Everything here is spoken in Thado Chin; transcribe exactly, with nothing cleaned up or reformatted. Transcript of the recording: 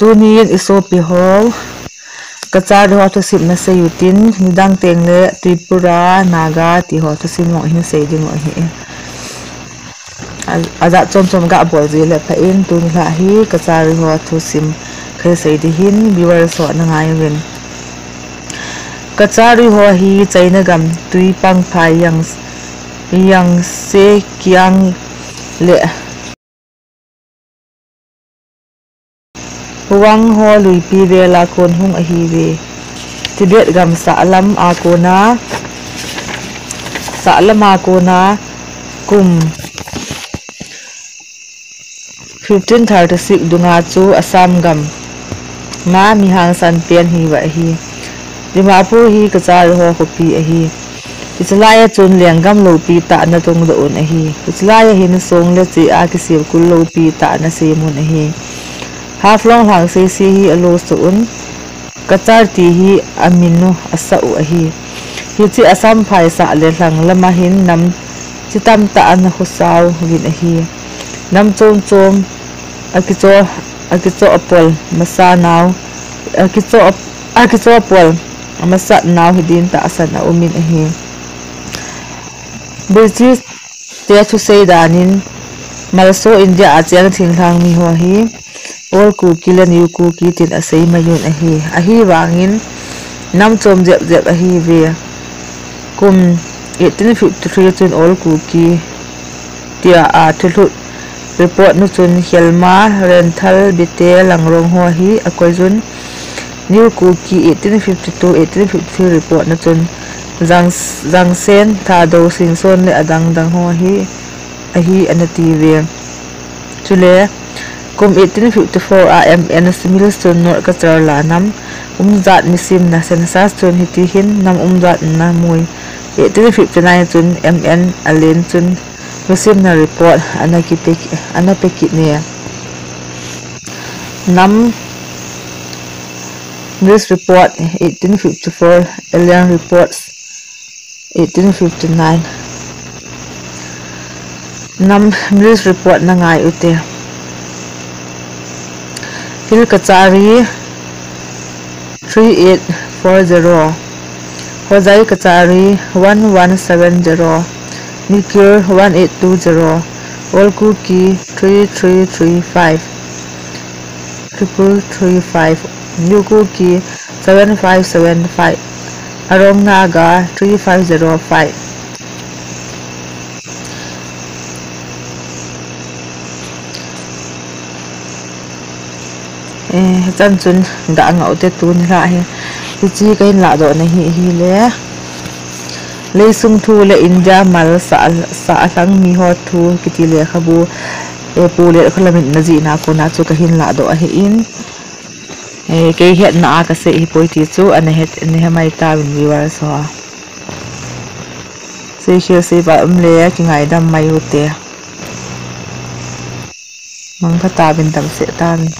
Tunin i sopi ho, Kachari ho thusim na sei utin, nidang teng le Tripura, Naga ti ho thusim ho hin sei ding u ahi. A, ajat chom chom ga bol ji le pha in, tuni lha hi Kachari ho thusim kha sei ding hin, viewers ho na ngai uvin. Kachari ho hi China gam Tuipang phai Yang, Yangtze kiang le Wang ho luipi vela kon hung ahiuve. Tibet gam sahlam a kona, sahlam a kona kum fifteen thirty-six dunga chu Assam gam ma mi hangsan pen hiuva ahi. Dimapur hi Kachari ho khopi ahi. Hiche laia chun lenggam loupi tah na tongdoh un ahi. Hiche laia hin song le cheh a kisem kul loupi tah na sem un ahi. Haflong lhang sese hi alo soh un, Kachar ti hi amin u asah u ahi. Hiche Assam phaisah le lhang lama hin nam chi tamtah ana khosah uvin ahi. Nam chom chom akicho, akicho apol masa nau, akicho, akicho apol amasat nau hidin tahsan aumin ahi. British te thusei danin Malso India a cheng thinglhang mi ho hi Old Kuki le New Kuki tin asei mai un ahi. Ahivangin nam chom jep jep ahiuve. Kum eighteen fifty-three chun Old Kuki tia a thulhut report nu chun Khelma, Renthal, Bite, Langrong ho hi akoi un. New Kuki eighteen fifty-two, eighteen fifty-three report na chun Jang, Jangsen, Thadou, Sinson le adang dang ho hi ahi ana tiuve. Chule kum eighteen fifty-four a M N Mills chun North Cachar la nam umjat misimna census chun hiti hin nam umjat na mui. Eighteen fifty-nine chun M N Allen chun misimna report ana kipe, ana pe kit e. Nam Mills report eighteen fifty-four, Allen reports eighteen fifty-nine. Nam Mills report na ngai ute. Hill Kachari three eight four zero, Hojai Kachari one one seven zero, Mikir one eight two zero, Old Kuki three three three five, triple three five, New Kuki seven five seven five, Arong Naga three five zero five. Eh, chan chun ga ngah ute tuni lha hi. Hiche kahin lahdoh na hi, hile. Leisung thu le India mal sa, sa lhang mi ho thu kiti lekhabu, eh, Pu Letkholam in ana jihna kona chu kahin lahdoh ahin. Eh, kei hetna a kasei hipoi ti chu ana het, ana he mai tauvin viewers ho. Seikhel seival um le kingaidam mai ute. Mangpha tauvin, damsel tauvin.